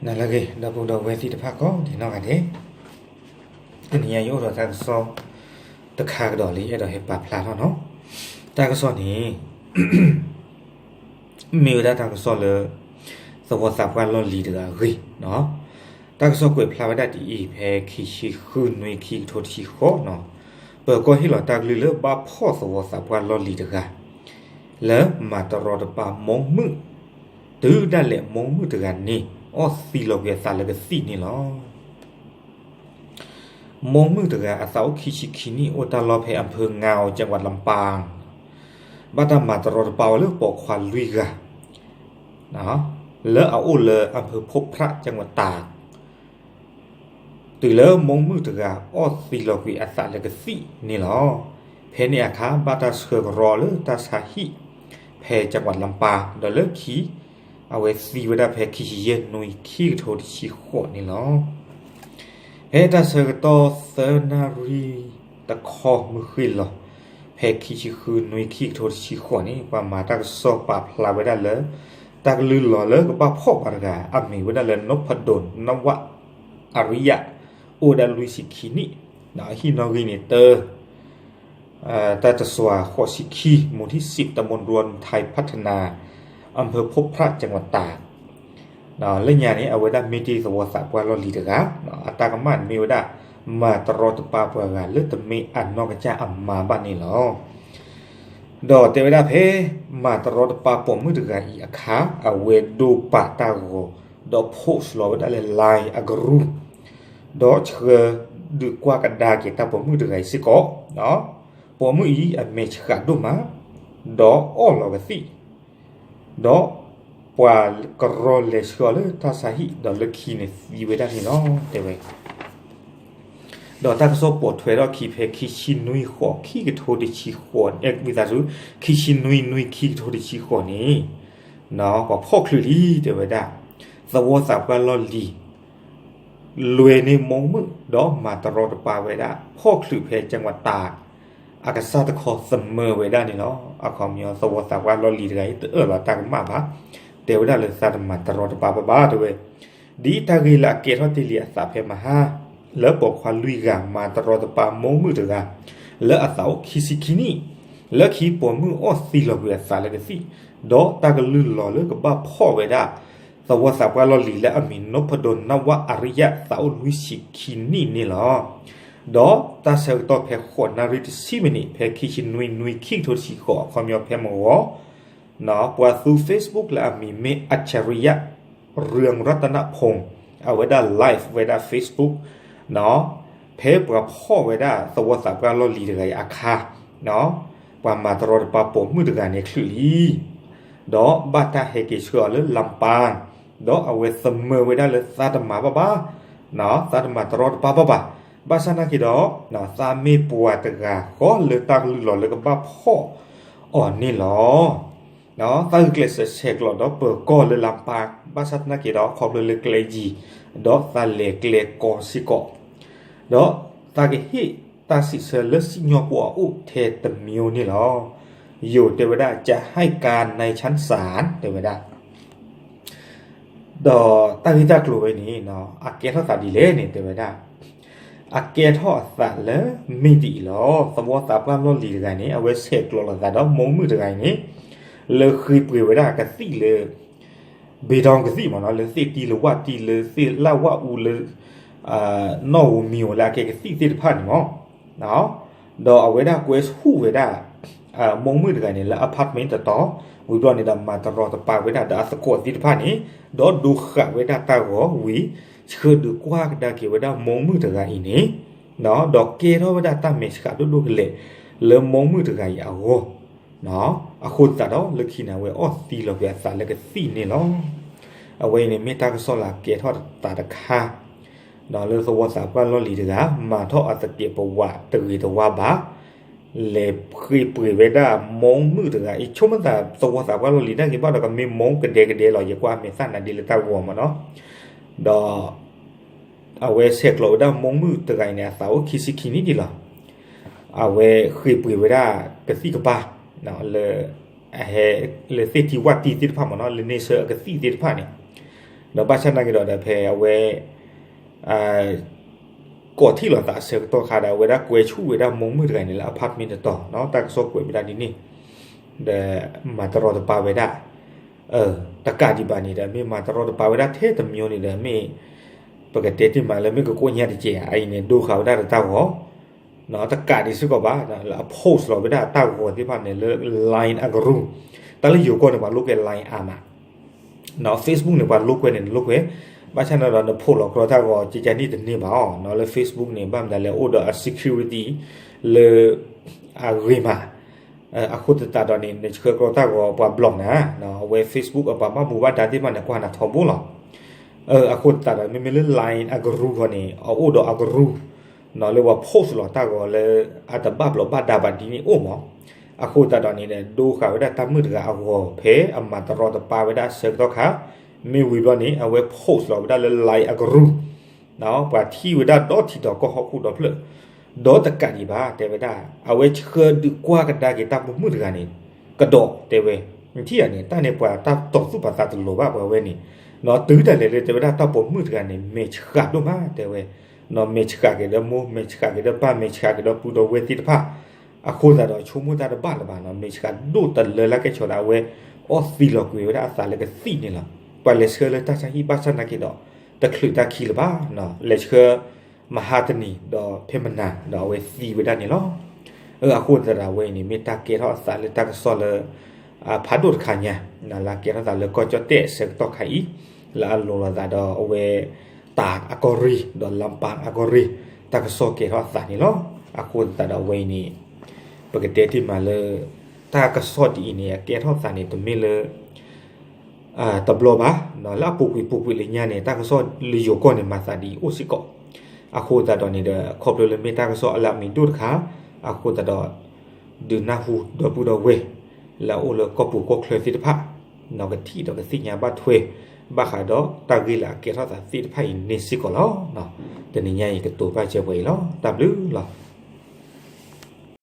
နၤလၢအဂ့ၤ ဒီပုၢ်ဒီဝဲၢ်သ့ၣ်တဖၣ်ကိးဒံးနီၢ်ဂၤဒဲး, တနံၤအံၤယအိၣ်ဒီးတၢ်ကစီၣ်တခါကဒီးလံ အဲၣ်ဒိးဟဲပာ်ဖျါထီၣ်နီၤ. တၢ်ကစီၣ်န့ၣ် မ့ၢ်ဝဲဒၣ်တၢ်ကစီၣ်လၢ သဝီသးပှၢ်လီၢ်လံၤတဂၤအဂ့ၢ်နီၤ. တၢ်ကစီၣ်ကွဲးဖျါဝဲဒၣ်ဒ်အံၤ, ဖဲခံဆံဃုနွံခံကထိတဆံဃိးနီၤ, ပၢၤကီၢ်ဟ့ၣ်လီၤတၢ်ကလုၢ်လၢဘၣ်ဖီၣ်သဝီသးပှၢ်လီၢ်လံၤတဂၤ လၢမၤတရီတပါမိၢ်မုၣ်, တုၤဒၣ်လဲာ်မိၢ်မုၣ်တဂၤန့ၣ် အီၣ်သံလီၤကွံာ်အသးလၢကသံၣ်န့ၣ်လီၤ. မိၢ်မုၣ်တဂၤအသးအိၣ်ခံဆံခံနံၣ် အိၣ်တၢ်လီၢ်ဖဲအဖၢငါအီၤ ကၠဲးဝးလပၢ်, ဘၣ်တၢ်မၤတရီတပါဝဲလၢပိာ်ခွါလွံၢ်ဂၤ လၢအအိၣ်လၢအဖၢဖိဖြၣ် ကၠဲးဝးတၢ် တုၤလၢမိၢ်မုၣ်တဂၤ အီၣ်သံလီၤကွံာ်အသးလၢကသံၣ်န့ၣ်လီၤ. ဖဲန့ၣ်အခါ ဘၣ်တၢ်ဆှၢကရီလၢတၢ်ဆါဟံၣ် ဖဲကၠဲးဝးလပၢ်, ဒီးလၢခံ အဝဲသံဝဲဒၣ်ဖဲခံဆံယဲၢ်နွံ ခံကထိတဆံဃိးန့ၣ်လီၤ. ဖဲတၢ်ဆၢကတီၢ်သၢနၣ်ရံၣ်တခီမုၢ်ဃ့ၢ်လီၤ, ဖဲခံဆံဃုနွံခံကထိတဆံဃိးန့ၣ် ပှၤမၤတၢ်ကစီၣ်ပာ်ဖျါဝဲဒၣ်လၢ တၢ်ကလုၢ်လီၤလၢကဘၣ်ဖီၣ်ပှၤတဂၤ အမ့ၢ်ဝဲဒၣ်လၢ နိဖဒိၣ် နဝအရံယၣ်, အိၣ်ဝဲဒၣ်လွံၢ်ဆံခံနံၣ်, ဟံၣ်နီၣ်ဂံၢ်န့ၣ်တၢ တၢ်တစွၤဃိးဆံခံ, မူထံၣ်စံး တမူဒွန်ထါဖၣ်ထနၢ်, အဖၢဖိဖြၣ် ကၠဲးဝးတၢ်, လၢညါန့ၣ် အဝဲဒၣ်မ့ၢ်တ့ၢ်သဝီသးပှၢ်လီၢ်လံၤတဂၤ, အတၢ်ကမၣ်န့ၣ်မ့ၢ်ဝဲဒၣ် မၤတရီတပါပှၤဂၤလၢတမ့ၢ်အနီၢ်ကစၢ်အမါဘၣ်န့ၣ်လီၤ. ဒီးတဲဝဲဒၣ်ဖဲ မၤတရီတပါပိာ်မုၣ်တဂၤအံၤအခါ အဝဲဒိပာ်တၢ်ဂီၤ, ဒီး post လီၤဝဲဒၣ်လၢ line အကရူၢ်, ဒီးဆှၢဒုးကွၢ်ကဒါက့ၤတၢ်ပိာ်မုၣ်တဂၤအံၤစ့ၢ်ကီး, ပိာ်မုၣ်အံၤအမဲာ်ဆှးဒိၣ်မး, ဒီးအီၣ်လီၤကသံၣ်, ဒီးပှၤကရီလဲၤဆှၢအီၤလၢတၢ်ဆါဟံၣ်ဒီးလၢခံန့ၣ်သံဝဲဒၣ်န့ၣ်လီၤ တဲဝဲ ဒီးတၢ်ကစီၣ်ပိာ်ထွဲထီၣ်ခံဖဲခံဆံနွံဃိး ခံကထိတဆံဃိး, ဝံသးစူၤ, ခံဆံနွံနွံ ခံကထိတဆံဃိးန့ၣ်, ပှၤဖီၣ်ချုးလံ တဲဝဲဒၣ်, သဝီသးပှၢ်လီၢ်လံၤ လွဲန့ၢ်မိၢ်မုၣ် ဒီးမၤတရီတပါဝဲဒၣ် ဖီၣ်ချုးဖဲကၠဲးဝးတၢ် အကစၢ်တခီသမၢဝဲဒၣ်န့ၣ်လီၤ. အခီပညီ သဝီသးပှၢ်လီၢ်လံၤတဂၤအံၤ တအၢၣ်လီၤတၢ်ကမၣ်ဘၣ်, တဲဝဲဒၣ်လၢသးတမၤတရီတပါဘၣ်ဘၣ် တဲဝဲ ဒ်တၢ်ဂ့ၢ်လၢအကဲထီၣ်တ့ၢ်လံအသးဖဲမဟါ, လၢပိာ်ခွါလွံၢ်ဂၤမၤတရီတပါမိၢ်မုၣ်တဂၤ လၢအသးအိၣ်ခံဆံခံနံၣ်, လၢခံပိာ်မုၣ်အီၣ်သံလီၤကွံာ်အသးလၢကသံၣ်, ဒီးတၢ်ကလုၢ်လီၤလၢကဘၣ်ဖီၣ်ဝဲဒၣ် သဝီသးပှၢ်လီၢ်လံၤလၢအမံၤ နိဖဒိၣ် နဝအရံယၣ် သးအိၣ်လွံၢ်ဆံခံနံၣ်န့ၣ်လီၤ. ဒီးတၢ်ဆၢကတီၢ်ဖဲဃိးနၣ်ရံၣ်တဆံမံးနံး ဖဲခံဆံနွံနွံ ခံကထိတဆံဃိး အခီပညီဖဲမုၢ်ဂီၤ ပှၤသူ Facebook လၢအမံၤမ့ၢ် အၠရံယရၢၢ်ရတနဖိၣ် အဝဲဒၣ် live ဝဲဒၣ် Facebook ဖဲပှၤဖီၣ်ဝဲဒၣ်သဝီသးပှၢ်လီၢ်လံၤတဂၤအံၤအခါ, ပှၤမၤတရီတပါပိာ်မုၣ်တဂၤန့ၣ်ချုးလံ ဒီးဘၣ်တၢ်ဟဲက့ၤဆှၢအီၤလၢလပၢ်, ဒီးအဝဲသမၢဝဲဒၣ်လၢသးတမၤဘၣ်ဘၣ်, သးတမၤတရီတပါဘၣ်ဘၣ်, ဘၣ်ဆၣ်သနာ်က့ဒီး သးမ့ၢ်ပှၤတဂၤဃီလၢတၢ်ကလုၢ်လီၤလၢကဘၣ်ဖီၣ်အီၤန့ၣ်လီၤ. သးဂုာ်ကျဲးစၢးဆဲးကျိးဒီးပၢၤကီၢ်လၢလပၢ်, ဘၣ်ဆၣ်သနာ်က့ဒီး ခီဖျိလၢကျဲယံၤ, ဒီးသးလဲၤကျဲကီစ့ၢ်ကီး, ဒီးသးကဟ့ၣ်တၢ်စံးဆၢလၢစံၣ်ညီၣ်ကွီၢ်အအိၣ်ထဲတမံၤန့ၣ်လီၤ. ယိၤတဲဝဲဒၣ် จะให้การในชั้นศาล တဲဝဲဒၣ် ဒီးတၢ်ဂ့ၢ်တၢ်ကျိၤဝဲန့ၣ် အကဲထီၣ်သးဒ်လဲၣ်န့ၣ် တဲဝဲဒၣ်, အကဲထီၣ်အသးလၢမ့ၢ်ဒ်အံၤလီၤ. သဝီသးပှၢ်လီၢ်လံၤတဂၤန့ၣ် အဝဲဆဲးကျိးလိာ်သးဒီးမိၢ်မုၣ်တဂၤအံၤန့ၣ် လၢဃ့ပှ့ၤဝဲဒၣ်ကသံၣ်လၢ ဘ့ၣ်ဒီကသံၣ်မ့ၢ်နီၤ, လၢသ့ၣ်တံၢ်လၢဝၣ်တံၢ်လၢသ့ၣ်လၣ်ဝၣ်အူလၢ နီၣ်ဧိၤမံၤဧိၤလၢအကဲကသံၣ်သ့ၣ်တဖၣ်န့ၣ်မ့ၢ် ဒီးအဝဲဒၣ်ကွဲဆူၣ်ဝဲဒၣ် မိၢ်မုၣ်တဂၤန့ၣ် လၢ apartment တတီၤ, ဝံၤဘျီန့ၣ်ဒီးမၤတရီတပါဝဲဒၣ်ဒီးအသကိးသ့ၣ်တဖၣ်န့ၣ်, ဒီးဒိဃာ်ဝဲဒၣ်တၢ်ဂီၤဝံၤ ဆှၢဒုးကွၢ်ကဒါက့ၤဝဲဒၣ်မိၢ်မုၣ်တဂၤအံၤန့ၣ်, ဒီးကဲထီၣ်ဝဲဒၣ်တၢ်မဲာ်ဆှးဒိၣ်ဒိၣ်ကလဲာ် လၢမိၢ်မုၣ်တဂၤအံၤအဂီၢ် အဃိသတးဒီး လၢခံန့ၣ် အဝဲအီၣ်သံလီၤကွံာ်အသးလၢကသံၣ်န့ၣ်လီၤ. အဝဲအံၤန့ၣ် မ့ၢ်တၢ်ကစီၣ်လၢအကဲထီၣ်သးတခါ လၢသဝီသးပှၢ်လီၢ်လံၤတဂၤ မၤထီၣ်အသကဲးပဝးတဂ့ၤတဝါဘၣ်, လဲၤဃ့ပှ့ၤဝဲဒၣ်မိၢ်မုၣ်တဂၤအံၤ, ဆိကမိၣ်သးသဝီသးပှၢ်လီၢ်လံၤနာ်က့ဘၣ်ဒီး ကမ့ၢ်မိၢ်ကဒဲကဒဲလီၤ, ယကွၢ်မဲာ်သၣ်နၤဒ်လၢတၢ်ဂီၤမ့ၢ်နီၤ, ဒီး အဝဲဆဲးကျိးဝဲဒၣ်မိၢ်မုၣ်တဂၤအံၤန့ၣ် အသးအိၣ်ခံဆံခံနံၣ်ဒံးလီၤ. အဝဲဃ့ပှ့ၤဝဲဒၣ်ကသံၣ်ကပၤ လၢ အဟဲ လၢသ့ၣ်တံၢ်ဝၣ်တံၢ်သ့ၣ်တဖၣ်မ့ၢ်နီၤ, လၢန့ဆၢအကသံၣ်သ့ၣ်တဖၣ်န့ၣ်, ဒီးဘၣ်ဆၣ်နာ်က့ဒီး ဒီးဖဲအဝဲ ကိးထံၣ်လိာ်သးအဆၢကတီၢ်ခါဒီး အဝဲဒၣ်ကွဲဆူၣ်ဝဲဒၣ်မိၢ်မုၣ်တဂၤန့ၣ်လၢ apartment တတီၤနီၤ, တၢ်ကစီၣ်ကွဲးဝဲဒၣ်ဒ်န့ၣ် ဒီးမၤတရီတပါဝဲဒၣ် တကးဒံးဘၣ်န့ၣ်ဒီး မ့ၢ်မၤတရီတပါဝဲဒၣ်ထဲတမံၤန့ၣ်ဒီး မ့ၢ် ပကတဲတ့ၢ်မးလၢမ့ၢ်ကကိးညါတက့ၢ် အအံၤန့ၣ် ဒိဃာ်ဝဲဒၣ်ဒီးတၢ်ဂီၤ တကးဒံးစ့ၢ်ကီးဘၣ် လၢအ post လီၤဝဲဒၣ်အတၢ်ဂီၤသ့ၣ်တဖၣ်န့ၣ်လၢ Line အကရူၢ်, တၢ်လၢယိၤကီၢ်န့ၣ် ပှၤလိာ်ကွဲ Line အါမး Facebook န့ၣ် ပှၤလိာ်ကွဲန့ၣ် နလိာ်ကွဲ, ဘၣ်ဆၣ်န့ၣ်ဒီး န post လီၤကြီတၢ်ဂီၤ ကကန့ၣ်တန့ၢ်ဘၣ်အီၤ လၢ Facebook န့ၣ် ဘၣ်မနုၤလဲၣ် အိၣ်ဒီးအ security လၢ အဂ့ၤမး, အဃိသတးဒီးန့ၣ် နဆှၢကြီတၢ်ဂီၤပှၤ block နၤ, အဝဲ Facebook အပှၤဘၣ်မူဘၣ်ဒါသ့ၣ်တဖၣ်န့ၣ် ကွၢ်နၤထီဘိလီၤ. အဃိသတးဒီး မ့မ့ၢ်လၢ Line အကရူၢ်ဂီၢ်န့ၣ် အအိၣ်ဒီးအကရူၢ် လၢပှၤ post လီၤတၢ်ဂီၤလၢ အတဘၣ်ဘျီးဘၣ်ဒါဘၣ်ဒ်န့ၣ်အိၣ်မး, အဃိသတးဒီးန့ၣ်ဒီး ဒိဃာ်ဝဲဒၣ်တၢ်မုၣ်တဂၤအဂီၤ ဖဲအမၤတရီတပါဝဲဒၣ်အဆၢကတီၢ်ခါ, မ့ၢ်ဝံၤဘျီန့ၣ် အဝဲ post လီၤဝဲဒၣ်လၢ Line အကရူၢ် ပှၤထံၣ်ဝဲဒၣ်ဒီထံဒီးကီၢ်ဟီၣ်ခိၣ်ဒီဖျၢၣ်, ဒီးတကးဒံးဘၣ် တဲဝဲဒၣ် အဝဲဆှၢဒုးကွၢ်ကဒါက့ၤတၢ်ပိာ်မုၣ်တဂၤန့ၣ် ကဒီးတဲဝဲ, နထံၣ်ဧါန့ၣ် တၢ်န့ၣ်ပှၤတၢ်တီၤသူၣ်ပာ်သးတလိၤဘၣ်ပှၤဝဲန့ၣ်, တုၤဒၣ်လဲာ်လၢတဲဝဲဒၣ်တၢ်ပိာ်မုၣ်တဂၤန့ၣ် မဲာ်ဆှးဒိၣ်မးတဲဝဲ, မဲာ်ဆှးက့ၤဒီးမိၢ် မဲာ်ဆှးက့ၤဒီးပၢ် မဲာ်ဆှးက့ၤဒီးပုၢ်ဒီးဝဲၢ်သ့ၣ်တဖၣ်, အဃိသတးဒီးဆိကမိၣ်တၢ်တဘၣ်လၢၤဘၣ်နီၤ, မဲာ်ဆှးဒိၣ်တလၢလၢကဲဆိးဒီး အဝဲအီၣ်သံလီၤကွံာ်ဝဲဒၣ်အသးလၢကသံၣ်န့ၣ်လီၤ. ပှၤလဲၤဆှၢလၢတၢ်ဆါဟံၣ်ဘၣ်ဆၣ်နာ်က့ဒီး တချုးတၢ်ခံလၢၤဘၣ်, လဲၤဆှၢ မဟါတနံၤဒီးဖဲမနၤဒီးအဝဲသံဝဲဒၣ်န့ၣ်လီၤ. အဃိသတးဒီးအဝဲအံၤန့ၣ် မ့ၢ်တၢ်ကဲထီၣ်အသးလၢတၢ်ကစီၣ်လၢ ဖးဒိၣ်တခါညါ လၢကဲထီၣ်သးလၢကီၢ်ကၠီၣ်တဲၣ်အဆၢကတီၢ်ခါအံၤ, လၢအလိၤလိာ်သးဒီးအဝဲ တၢ်အကီၢ်ရ့ၣ် ဒီးလၣ်ပၣ်အကီၢ်ရ့ၣ် တၢ်ကစီၣ်ကဲထီၣ်အသးန့ၣ်လီၤ. အဃိသတးဒီးအဝဲအံၤန့ၣ် ပကတဲတ့ၢ်မးလၢ တၢ်ကစီၣ်ဒ်အံၤန့ၣ် အကဲထီၣ်သးန့ၣ် တမ့ၢ်လၢ တဘျီဘၣ်, လၢအပူၤကွံာ်ပူၤကွံာ်လၢညါန့ၣ် တၢ်ကစီၣ်လၢယိၤကီၢ်န့ၣ် မၤသးဒ်အံၤအိၣ်စ့ၢ်ကီး, အဃိသတးဒီးန့ၣ်ဒီး ခီဖျိလၢမ့ၢ်တၢ်ကစီၣ်အလၢအမံၤဒိၣ်တခါ, အဃိသတးဒီး ဒုးနၢ်ဟူဒီပုၢ်ဒီဝဲၢ် လၢအအိၣ်လၢကီၢ်ပူၤကီၢ်ချၢသ့ၣ်တဖၣ်, ကထံၣ်ဒီးကသ့ၣ်ညါဘၣ်ထွဲ ဘၣ်ဃးဒီးတၢ်ဂ့ၢ်လၢအကဲထီၣ်သးသ့ၣ်တဖၣ်အံၤန့ၣ်စ့ၢ်ကီးလီၤ. တနံၤညါအံၤကတိၤဘၣ်စဲးပှဲၤအံၤလီၤ. တၢ်ဘျုးလီၤ.